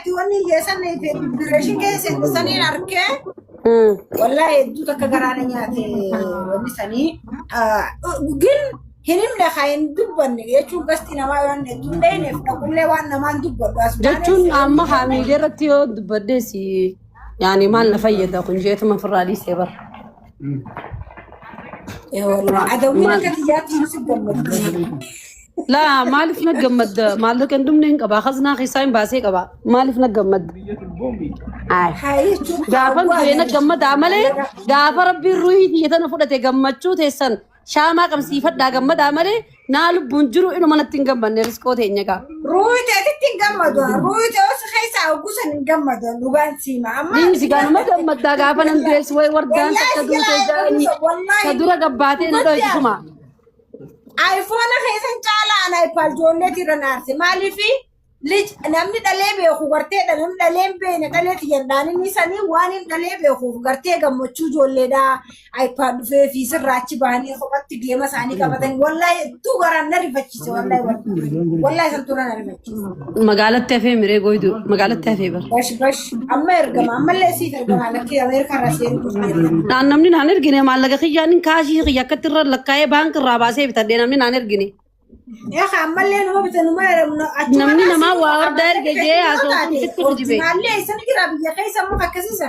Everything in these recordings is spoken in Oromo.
ati wanni hiyyeessan dibireeshin keessa seente saniin arkee wallahi hedduu takka garaa na nyaate wanni sanii. Gin hin himne haa hin dubbanne jechuun gasti namaa waan hedduu hin dhayneef dhaqullee waan namaan dubbadhu as baanee Jechuun amma haa miidiyaa irratti yoo dubbadhees yaani maal na fayyada kun jeetuma ofirraa dhiisee bara. Adawwiin Maal? akka xiyyaatti nu si gammaddi. Laa maaliif na gammadda? Maallaqa hin dhumne hin qaba. Kaznaa keessaa hin baasee qaba. Maaliif na gammadda? Ay. Haa jechuun Gaafan hawwaa du'ee na gammadaa malee gaafa rabbiin ruhii tiyya tana fudhate gammachuu teessan shaamaa qabsiifadhaa gammadaa malee naa lubbuun jiru inuma natti hin gammanne riskoo teenya gaa. Ruuyi teetitti hin gammadu. Ruuyi teeos keessaa hoggusan hin gammadu. Dhugaan siima. Amma Dhiisi gaanuma gammaddaa gaafa nan du'ees wayi wardaan takka duutee jaanii ta dura gabbaatee na dhoytu suma. iPhone keessan caalaa an iPad ijoolleetii irra naarse. Maaliifi lij namni dhalee beeku gartee dha namni dhalee hin beekne dhalee tiyyandhaan inni sanii waan hin dhalee beekuuf gartee gammachuu ijoolleedha. iPad dhufee fi sirraa achi bahanii kophatti geema isaanii qabatanii wallahi hedduu garaan na rifachiise wallahi wallahi wallahi san tura na rifachiise. Magaalatti hafee miree gooydu magaalatti hafee bara. Bash bash amma ergama ammallee siif ergama lakkii Ameerikaa irraa si erguuf deema. Naan namni naan ergine maallaqa kiyyaan kaashii kiyya akkatti irra lakkaa'ee baank irraa baasee bitadhee namni naan ergine. Eegaa ammallee nama bitan numa ergamna achuma Namni irraa namaa si waa dhufa wardaa maallaqa erge jee keetiin yoo haasa'u kun taate sitti kijibe. orjinaallee isaan jira biyya keessa immoo akkasiisa.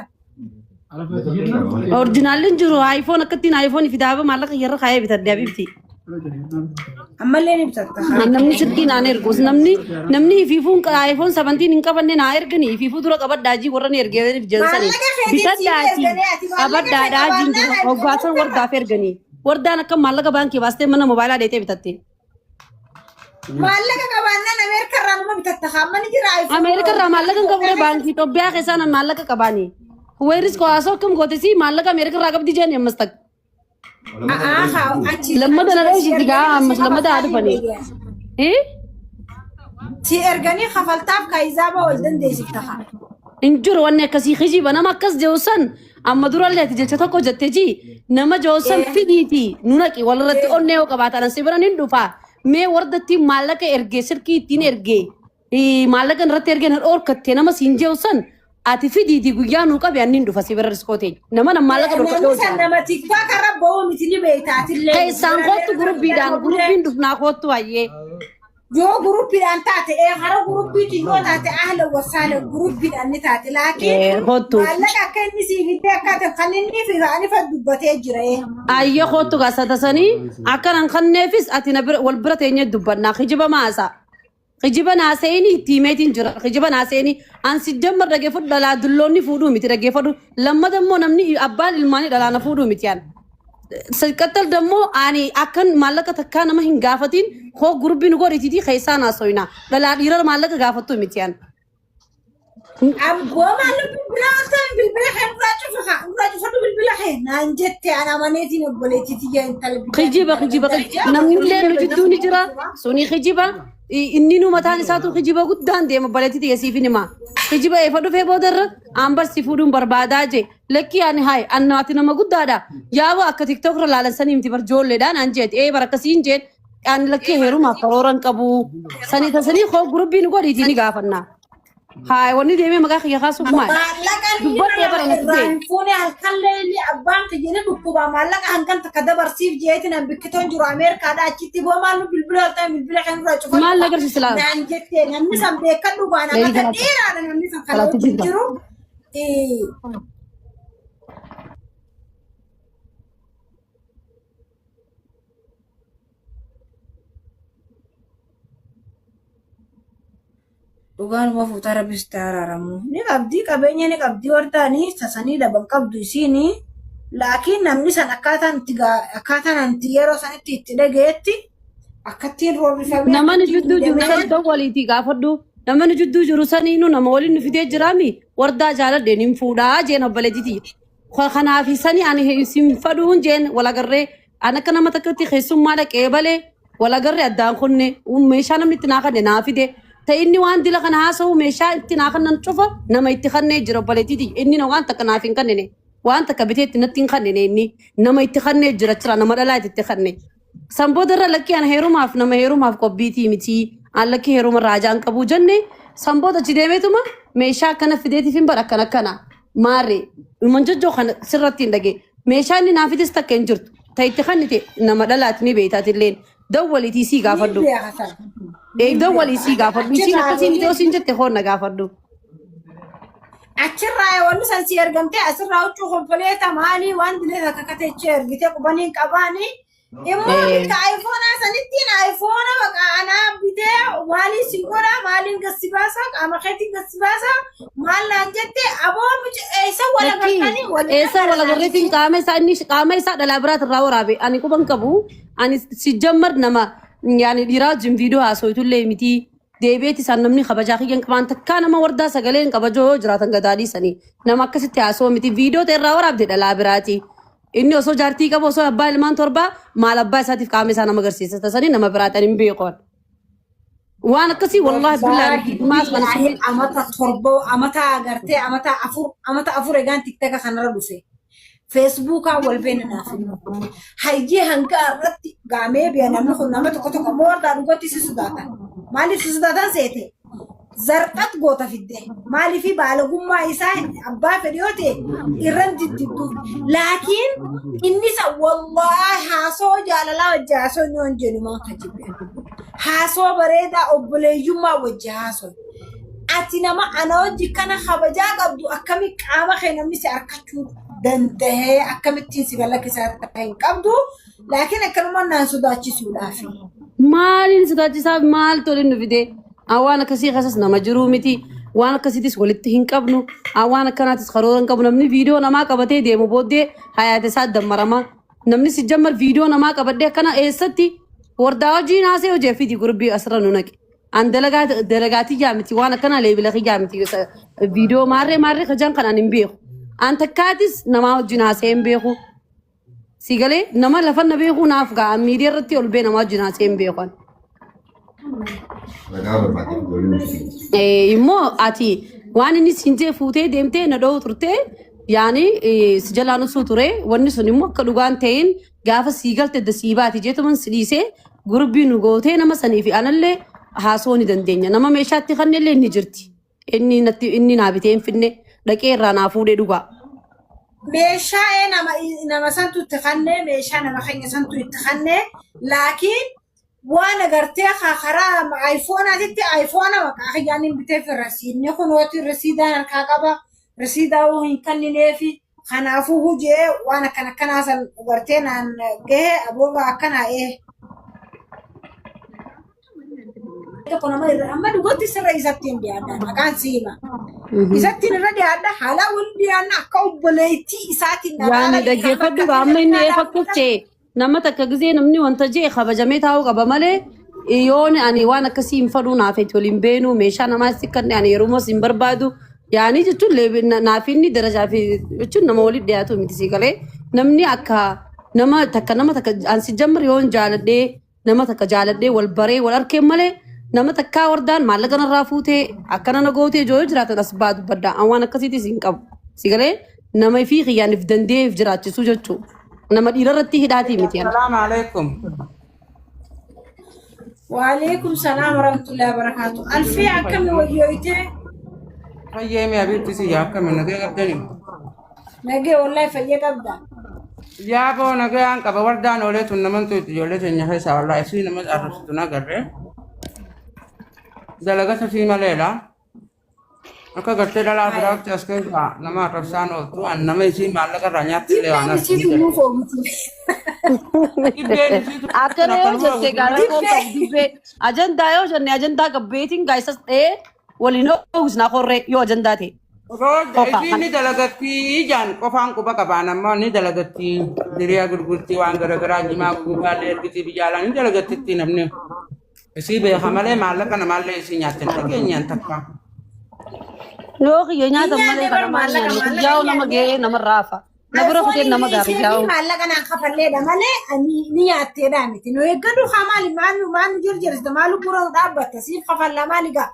Orjinaalli hin jiru iPhone akkattiin iPhone fidaaba maallaqa kiyyarra kaa'ee bitadhe abibti. Ammallee ni bitatta. Namni silkii naan ergus namni namni ifiifuu iPhone 17 hin qabanne naa ergani ifiifuu dura qabadhaa jii warra ni ergeef jensani Maallaqa keetiin siif bitadhaatii erganii ati maallaqa kee qabadhaadhaa jiin qabaannaan jira iPhone hoggaasan wardaaf erganii wardaan akka maallaqa baankii baastee mana mobaayilaa deetee bitatte. Maallaqa qabaannaan Ameerikaa irraa nama bitatta haamma ni jira iPhone Ameerika irraa maallaqa hin qabne baankii Itoophiyaa keessaa nan maallaqa qabaani. Weeris koo haasoo akkam goote si maallaqa Ameerika irraa qabdi jeen ammas takka. Achi Lammata na achi si dhoofisiti gaa erganii ammas si lammata haa kafaltaaf dhufanii. hin Eh? Si erganii kafaltaaf kaayizaaba wal dandeessifta haa. Hin jiru wanni akkasii kijiba nama akkas jedhu san amma durallee ati jecha tokko jette ji nama jedhu san fidiiti nu naqi walirratti onnee yoo qabaatan asi biran hin dhufa mee wardatti maallaqa ergee silkii ittiin ergee maallaqa irratti ergee na dhoorkatte nama siin jedhu san ati fidiiti guyyaa nuu qabi anni hin dhufa si bira riskoo ta'e nama nan maallaqa dhorkadhee Namni san hojjaa. nama tiktook irra ba'uu miti ni beektaatillee. Keessaan kootu gurubbiidhaan gurubbiin dhufnaa kootu baay'ee. Yoo guruppiidhaan taate ee hara guruppiitiin yoo taate ahla wasaala guruppiidhaan ni taate laakiin Kootu. maallaqa akka inni siif illee akka ta'e kan inni fi ani fa dubbatee jira ee. Ayyee kootu gaasatasanii akkanan kanneefis ati na bira wal bira teenyee dubbannaa kijiba maasa. Kijiba naasa'ini itti himeetiin jira. Kijiba naasa'ini an si jammar dhageeffadhu dhalaa dulloonni fuudhuu miti dhageeffadhu. Lammata immoo namni abbaan ilmaanii dhalaa na fuudhuu miti an. Qaxxal dammoo ani akkan maallaqa takkaa nama hin gaafatiin koo gurbi nu godhitiiti keessaa naasoyna. Dhalaa dhiira maallaqa gaafattuu miti an. Abboo maal bilbila oltaan bilbila kee nurraa cufa haa nurraa cufadhu bilbila kee naan jette an amaneetiin obboleettii tiyya intala biyyaa Kijiba kijiba namni illee nu jidduu ni jira suni kijiba inni nu mataan isaatu kijiba guddaan deema obboleettii tiyya siif hin hima. Kijiba eefa dhufee boodarra aan barsi fuudhuun barbaadaa jee lakkii ani hayi an ati nama guddaadha yaaba akka tiktok irra laalan sanii miti bar joolleedha naan jeet ee bar akkasiin jeen aan lakkii heerumaaf karoora hin qabu sanii tasanii koo gurubbii nu godhiitii ni gaafanna. Hayi wanni deemee maqaa kiyya kaasuuf maali? Maallaqa inni Dubbadhee nama bara na irraa fidee. hin fuune halkan leelli abbaan kiyya ni dhukkuba maallaqa hankan takka dabarsiif jeetiin an bikkitoon jiru Ameerikaadha achitti boo maal nu bilbila oltaan bilbila kan irraa cufadhu Maal agarsiisa laa? naan jettee namni san beekadhu waan Leelii amata galaata. dheeraadha namni san kan Galaatti wajjin jirta. jiru. Dhugaanuma fuutaa rabbis itti araaramu. Ni qabdi qabeenya ni qabdi wartaanii sasanii dhaban qabdu isiini. Laakiin namni san akkaataan itti akkaataan itti yeroo sanitti itti dhagayetti akkattiin roorrifamee Namani akkattiin jidduu jiru miidhamee san dawwaliitii gaafadhu. Namani jidduu jiru saniinu nama waliin nu fidee jiraami wardaa jaaladheen hin fuudhaa jeen obboleettiiti. Kanaaf sani ani sin fadhuun jeen wal agarree an akka nama takkatti keessummaa dhaqee balee wal agarree addaan kunne meeshaa namni itti naa kanne naa fide. Ta inni waan dila kana haasa'u meeshaa itti naa kannan cufa nama itti kannee jira obboleettiiti. Inni na waan takka naaf hin kannine. Waan takka bitee itti natti hin kannine inni nama itti kannee jira jira nama dhalaa itti kanne. San booda irra lakkii ana heerumaaf nama heerumaaf qophiitii miti. An lakkii heeruma raajaan qabu jenne San booda achi deemeetuma meeshaa akkana fideetiif hin bara akkana akkana. Maarree manjajjoo kana sirratti hin dhagee. Meeshaa inni naa fides takka hin jirtu. Ta itti kannite nama dhalaati ni beektaatilleen. Dawwaliitii sii Ni gaafadhu. beeka sana. Ee dawwalii sii gaafadhu. Isiin Achirraa akkasii miti yoo siin jette hoon na gaafadhu. Achirraa wanni san si ergamtee asirraa huccuu kompaleeta maalii waan dilee takka kateechee ergitee qubanii qabaanii immoo bikka ayfoonaa sanittiin ayfoona maqaa anaa bitee maaliin si godha maaliin gassi baasa qaama keetiin gassi baasa maal naan jette aboo eessa wal Lakkii agartanii wal eessa wal agarreetiin qaama isaa inni qaama isaa dhalaa biraati irraa waraabe ani quban qabu ani si jammar nama yaani dhiiraa wajjin viidiyoo haasoytullee miti deebi'eeti isaan namni kabajaa kiyya hin qabaan takkaa nama wardaa sagalee hin kabajoo yoo jiraatan gadaa dhiisanii nama akkasitti haasoo miti viidiyoo ta'e irraa waraabde dhalaa biraati. Inni osoo jaartii qabu osoo abbaa ilmaan torbaa maal abbaa isaatiif qaama isaa nama agarsiisa tasanii nama biraati ani hin beeku. Waan akkasii wallaahi billaahi maas kana Wallaahi sirrii amata torba amata agartee amata afur egaan tiktaka kanarra dhufe. Feesbuukaa wal beena naaf immoo. Hayyee hanga irratti gaamee biya namni kun nama tokko tokko immoo warraa dhugatti si sodaatan. Maaliif si sodaatan seete? Zarxat goota fidde. Maaliif baalagummaa isaa abbaa fedhe yoo ta'e irran diddidduuf. Laakiin inni isa wallaahi haasoo jaalalaa wajji haasoo inni waan jennu maan kajibe. Haasoo bareedaa obboleeyyummaa wajji haasoo. Ati nama ana wajji kana kabajaa qabdu akkami qaama kee namni si arkachuu dandahee akkamittiin si galakisaa hin qabdu laakiin akkanuma naan sodaachisuudhaaf. Maaliin sodaachisaa maal tole nu fide? An waan akkasii keessas nama jiruu miti. Waan akkasiitis walitti hin qabnu. An waan akkanaatis karoora hin qabu. Namni viidiyoo namaa qabatee deemu booddee hayaata isaa dammarama. Namni si jammar viidiyoo namaa qabadhee akkana eessatti wardaa hojii naasee hojii fidi gurbii asirra nu naqe. An dalagaa dalagaatii jaamiti waan akkanaa leebila jaamiti viidiyoo maarree maarree kajaan kan an hin beeku. An takkaatis namaa wajjin haasa'ee hin beeku. Si galee nama lafa na beeku naaf ga'a miidiyaa irratti ol bee namaa wajjin haasa'ee hin beeku. Ani. Ragaa barbaadee ijoolleen nuti. Immoo ati waan inni siin jee fuutee deemtee na dha'uu turte yaani si jalaan usuu ture wanni sun immoo akka dhugaan ta'in gaafa sii galte da sii baati jeetuman si dhiisee gurbii nu gootee nama sanii fi anallee haasoo ni dandeenya nama meeshaatti kannellee ni jirti inni natti inni naa bitee hin finne dhaqee irraa naa fuudhee dhugaa. Meeshaa ee nama santu itti kannee meeshaa nama keenya santu itti kannee laakiin waan agartee karaa ayfoonaatitti ayfoona maqaa kiyyaan hin biteef rasiidni kunooti rasiidaan harkaa qaba rasiidaa hoo hin kennineefi kanaafuu hujee waan akkan akkanaa san agartee naan gahe abooba akkanaa ee. Tokko nama irra amma dhugatti sirra isatti hin dhiyaadha maqaan siima. Isatti irra dhiyaadha haala wal dhiyaanna akka obboleettii isaatiin Yaani dhaggeeffadhu amma inni eefa kuftee nama takka gisee namni wanta jee kabajamee taa'uu qaba malee yoon ani waan akkasii hin fadhuu naaf itti waliin beenu meeshaa namaa itti kanne ani yeroo hin barbaadu yaanii jechuun naaf inni darajaa fi jechuun nama walitti dhiyaatu miti si galee namni akka nama takka nama takka ansi jammar yoon jaaladhee nama takka jaaladhee wal baree wal arkeen malee nama takkaa wardaan maallaqa narraa fuutee akkana na gootee ijoo jiraatan as baa dubbadda an waan akkasiitis hin qabu si galee nama fi kiyyaaniif danda'eef jiraachisuu jechuu nama dhiira irratti hidhaatii miti ani. Assalamu alaikum. Waalaikum salaam warahmatullahi wabarakatuh. Alfee akkami wayyooyitee? Fayyee mi abiitti si akkami nagee qabdani? Nagee wallahi fayya qabda. Yaa boo nagayaan qaba wardaan oolee tun naman tu ijoollee teenya keessaa wallaahi isii nama arrabsitu nagarre. Dalagata sii maleedha. Akka gartee dhalaa biraatti as keessaa nama arrabsaan ooltu an nama isii maallaqa irraa nyaatti illee waan Dibbeen arsiin isiitu jedhu. nuuf oomiti. Dibbeen isiitu Akkana yoo akkanuma jette oomiti malee. gaarakoon qabu dibbee ajandaa yoo jenne ajandaa qabbeetiin gaayisas dhee waliin hoogisnaa korree yoo ajandaa ta'e. Roodda Qofa isiin ni dalagatti ijaan qofaan quba qabaan ammoo ni dalagatti diriyaa gurgurtii waan garaagaraa jimaa gurgurtaallee ergitii biyya alaa ni dalagattitti namni isii beeka malee maallaqa namaallee isii nyaatte hin dhageenyaan takka. Yoo kiyya Hin nyaatan malee nyaanne bar kana maal maallaqa nyaanne maallaqa kiyyaa'u hin nama nyaanne. ga'ee nama raafa. Na bira kutee Ayfoonii nama gaarii isee fi yaa'u. maallaqa naan kafalleedha malee ani ni nyaatteedha miti. Nu eeggadhu haa maali maal nu maal nu jirjirta maal bura nu dhaabbatta siif kafalla maali gaa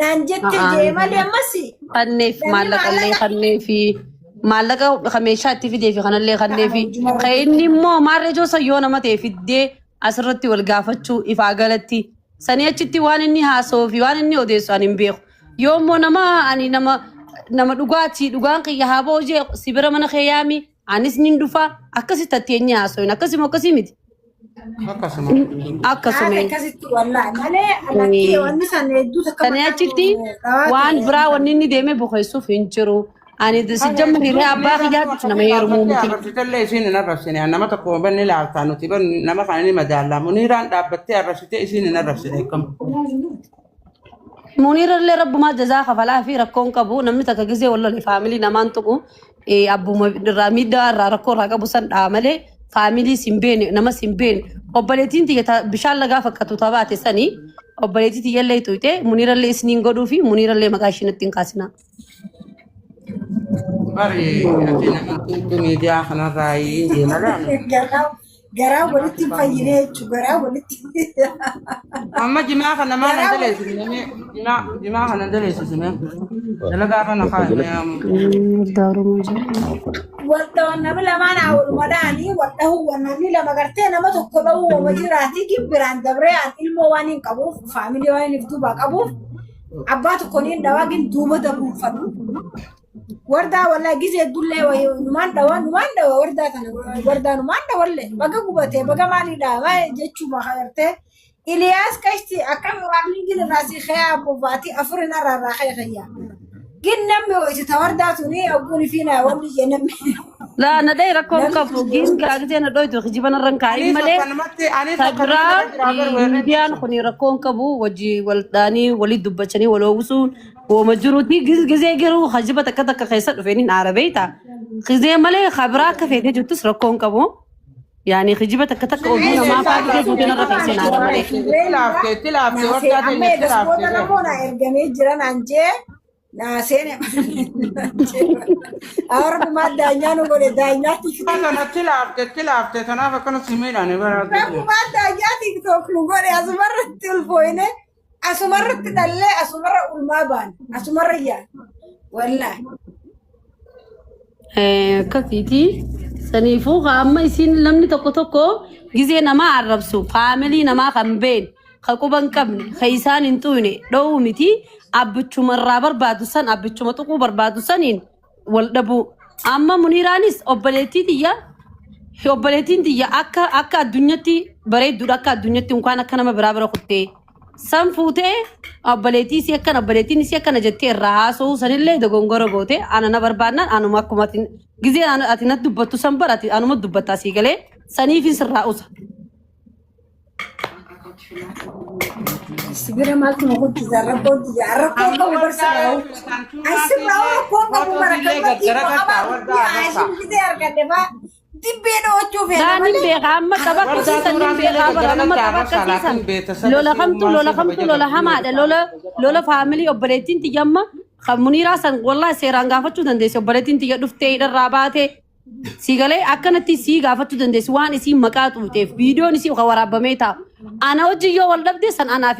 naan jette jee malee ammas Kanneef namni maallaqallee maallaqa kanneefi maallaqa kan meeshaa itti fidee fi kanallee kanneefi ta'an hojii kan inni immoo maarree joosa yoo nama ta'e fiddee asirratti wal gaafachuu ifaa galatti sanii achitti waan inni haasa'uu fi waan inni odeessu ani hin beeku. Yoo immoo nama ani nama nama dhugaatii dhugaan kiyya haa ba'u jee si bira mana kee yaami anis nin dhufa akkasi tatteenyee haasoyin akkasuma akkasii miti. Akkasuma. Akkasuma. Haala akkasitti wallaahi malee lakkii wanni san hedduu takka Tani achitti waan biraa wanni inni deemee boqeessuuf hin jiru. Ani sijjamma hiree abbaa kiyyaatti nama heerumuu miti. Arrabsitellee isiin hin arrabsine. Nama tokko banni laaltaa nuti ban nama kana ni madaallaa. Muniiraan dhaabbattee arrabsitee isiin hin arrabsine akkam. Muniira illee rabbumaa jazaa kafalaa fi rakkoon qabu namni takka gisee wal lole faamilii namaan tuqu abbuma irraa miidhaa irraa rakkoo irraa qabu san dhaa malee faamilii sin beene nama sin beene obboleettiin tiyya bishaan lagaa fakkatu tabaate sanii obboleettii tiyya illee tuqxe Muniira illee isiniin godhuu fi Muniira illee maqaa ishii natti hin kaasinaa. Bari ati nama tuqxu miidiyaa kanarraa hin deemalaan. Garaa garaa walitti hin fayyine jechuudha. Garaa walitti. Amma jimaa kana maal Garaa na daleessisne jimaa jimaa kana daleessisne dalagaa kana kaa'ame. Wal dhawan namni lamaan haa waluma dhahanii wal dhahuu namni lama gartee nama tokko dhahuu wama jiraatii gibbiraan dabree an ilmoo waan hin qabuuf faamilii waan hin duuba qabuuf abbaa tokko niin dhawaa gin duuba dabuunfadhu. Wardaa wallaahi gizee dullee wayii numaan dhawaa numaan dhawa wardaa tana wardaa numaan dhawallee baga gubatee baga maalidha maal jechuuma gartee Iliyaas kashti akkam waaqni gin irraa si kaya bobaatii afurin irraa irraa kaya kayya. Gin namni ho'isi ta wardaa tuni ogguun fi na wanni jee namni. Laa na dhahee rakkoon Namni qabu giin gaagitee na dhoytu kijiba narra hin kaa'in Anis malee akkanumatti anis ta akkanumatti biraa jira garuu herreega. miidiyaan kun rakkoon qabu wajji wal dhaanii walii dubbachanii wal oowwisuun wooma jiruuti gizee garuu kijiba takka takka keessa dhufeen hin aara beekta. Gizee malee kabiraa akka feetee jirtus rakkoon qabu. Yaani kijiba takka takka oduu namaa fa'aa dhufee fuutee narra keessee naara malee. Itti laaftee itti laaftee Naasee wardaa amma teenya itti eegas booda laaftee. namoo na ergamee jira naan jee naaseen Rabbi daanyaa nu godhe daanyaa tiktok Kana itti laaftee itti laaftee tanaaf akkana si miidhaan bara. Rabbi daanyaa tiktok nu godhe asumarratti ulfooyne asumarratti dhallee asumarra ulmaa baane asumarra yaane wallaahi. Akkasiiti. Saniifuu amma isiin namni tokko tokko gizee namaa arrabsu faamilii namaa kan beekne kan quba hin qabne kan isaan hin xuqne dhoowwu miti abbichuma irraa barbaadu san abbichuma tuquu barbaadu saniin wal dhabuu. Amma Muniiraanis obboleettii tiyya obboleettiin tiyya akka akka addunyaatti bareedduudha akka addunyaatti unkaan akka nama biraa bira kuttee. San fuutee obboleettii isii akkana obboleettiin isii akkana jettee irraa haasa'uu sanillee dogongora goote ana na barbaadnaan anuma akkuma ati gizee ati natti dubbattu san bara ati anuma dubbatta asii galee saniifin sirraa usa. Sibira maaltu nu guddisa rakkoon tiyya rakkoon Amma qabu wardaa barsiisa. yoo filatan Asirraa rakkoon qabu bara footoosillee kallattii gaggaragaltaa wardaa qabaa arrabsaa. isin fidee argadhe faa dibbee dho'achuu feena Laanin malee. beeka amma tapha Wardaa akkasii san nin suuraa beekaa illee bara nama gaggaragaltaa tapha arrabsaa akkasii san laakiin beetasaba lola si kamtu ummaan lola si kamtu kabaja lola qabdu hamaadha lola lola faamilii obboleettiin tiyya amma kan muniiraa san wallahi seeraan gaafachuu dandeessi obboleettiin tiyya dhuftee hidharraa baate si galee akkanatti sii gaafachuu dandeessi waan isiin maqaa xuuxeef viidiyoon isii kan waraabamee taa'u ana hojii yoo wal dhabde san anaaf.